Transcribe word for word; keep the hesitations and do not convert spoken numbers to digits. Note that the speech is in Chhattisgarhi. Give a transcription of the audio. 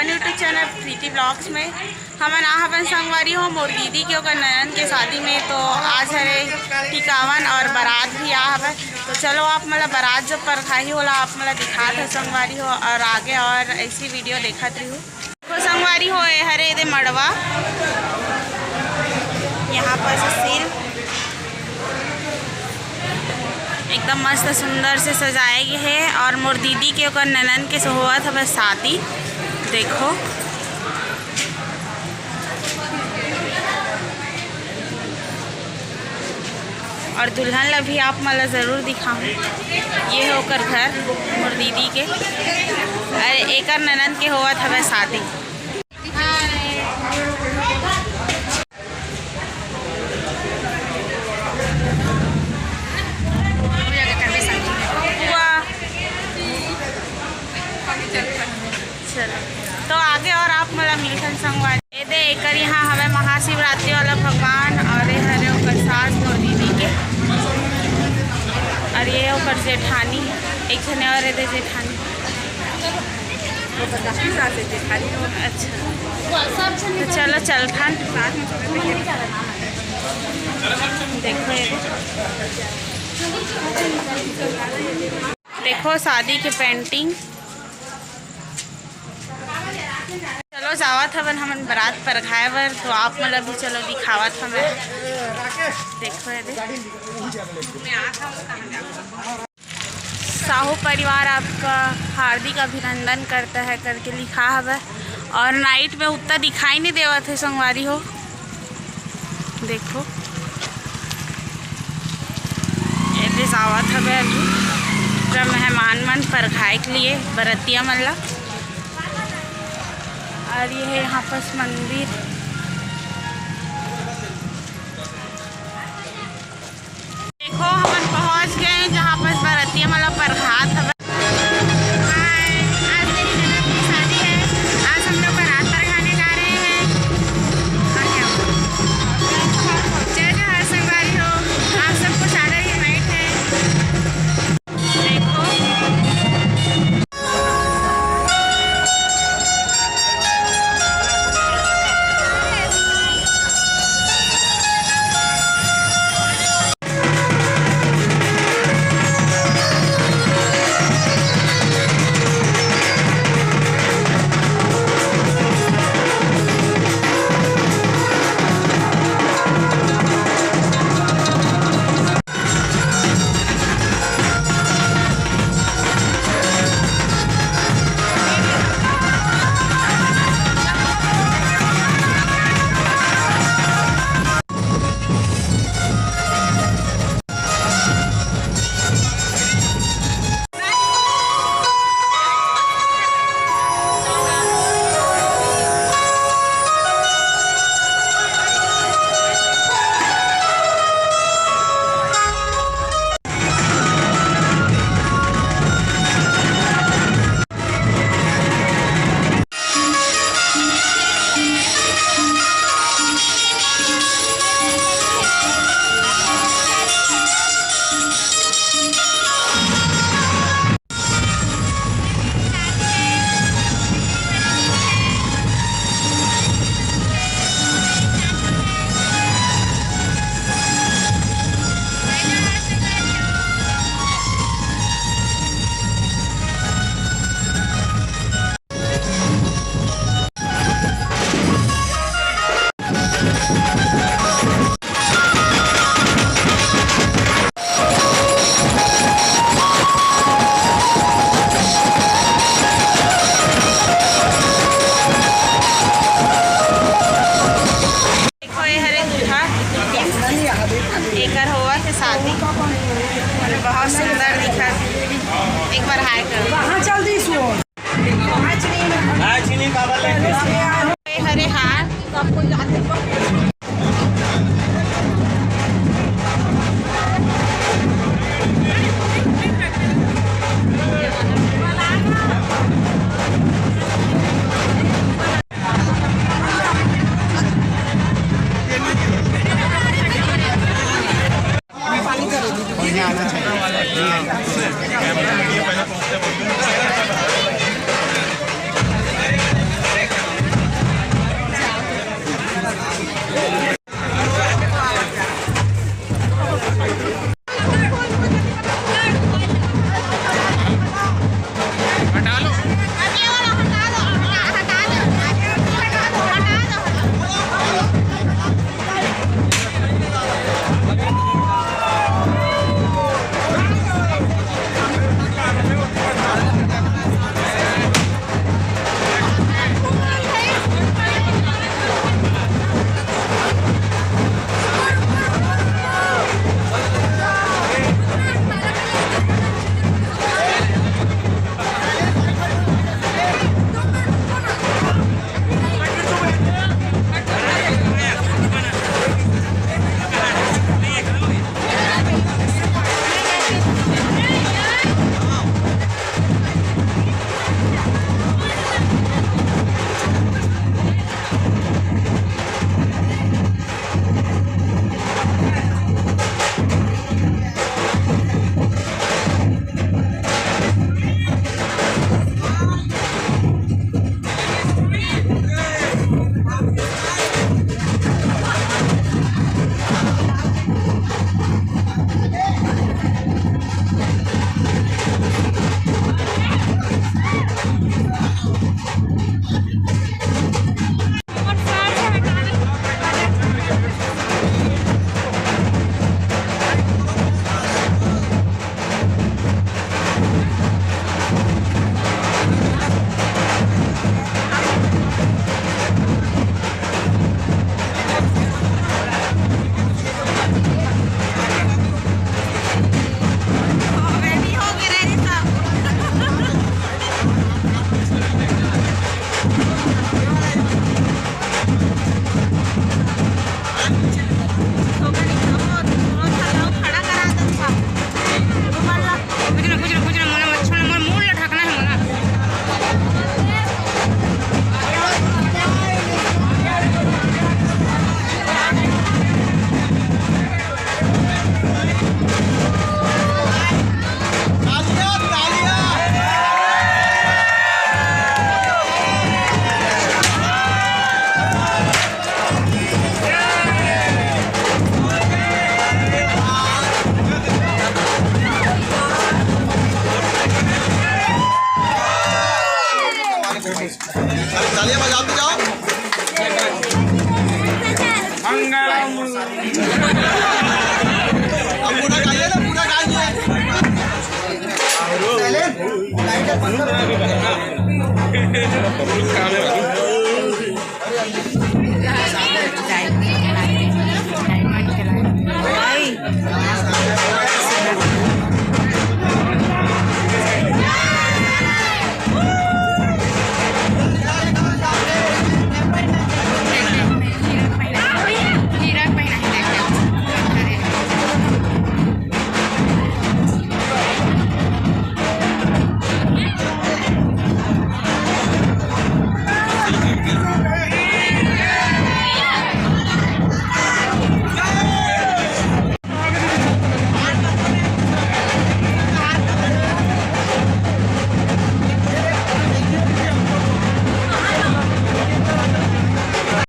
YouTube चैनल प्रीति ब्लॉग्स में। हमन आ हवन संगवारी हो मोर दीदी के ओकर ननद के शादी में, तो आज हरे टिकावन और बारात भी आ हवय। तो चलो आप मन ला बारात जब परघाही ओला आप मन ला दिखात हव संगवारी हो, और आगे और ऐसी वीडियो देखत रहिहू। तो संगवारी हो, ए हरे एदे मड़वा, यहाँ पर से सीन एकदम मस्त सुंदर से सजाए गे हे, और मोर दीदी के ओकर ननद के होवत हवय शादी। देखो, और दुल्हन ला भी आप मन ला जरूर दिखाऊं। ये हे ओकर घर, मोर दीदी के, अरे एकर ननद के होवत हवय शादी। वाह। चलो, तो आगे और आप मन ला मिलथन संगवारी। ए दे, एकर यहाँ हवय महाशिवरात्रि वाला भगवान, और ये हरे ओकर सास मोर दीदी के, और ये ओकर जेठानी, एक झने और ए दे जेठानी। अच्छा, तो चलो चलथन। देखो ये, देखो शादी के पेंटिंग। चलो जावत हवन हमन बारात परघाए बर, तो आप मन ला भी चलो दिखावत हवन। देखो ये दे। साहू परिवार आपका हार्दिक अभिनंदन करता है करके लिखा हवय, और नाइट में उतना दिखाई नहीं देवत हे संगवारी हो। देखो, एदे जावत हवे अभी पूरा मेहमान मन परघाए के लिए बरतिया मन ला। और ये है यहाँ पास मंदिर। देखो, हमन पहुँच गए हैं जहाँ पास बरतिया मन ला परघात हवे। हाय, आज मेरी ननद की शादी है। आज हम लोग बारात परघाने जा रहे हैं। और क्या हुआ? जय जोहार संगवारी हो, आप सबको सादर invite है। देखो। देखो, ये हरे दूल्हा, एकर होवत हे शादी। अरे, बहुत सुंदर दिखत हे। एक बार हाय करो। कहाँ चल दी सुन? आज नहीं बाबा ले। ये हरे हार। बजाते जाओ। मंगलम। अब पूरा गाइए ना, पूरा गाइए।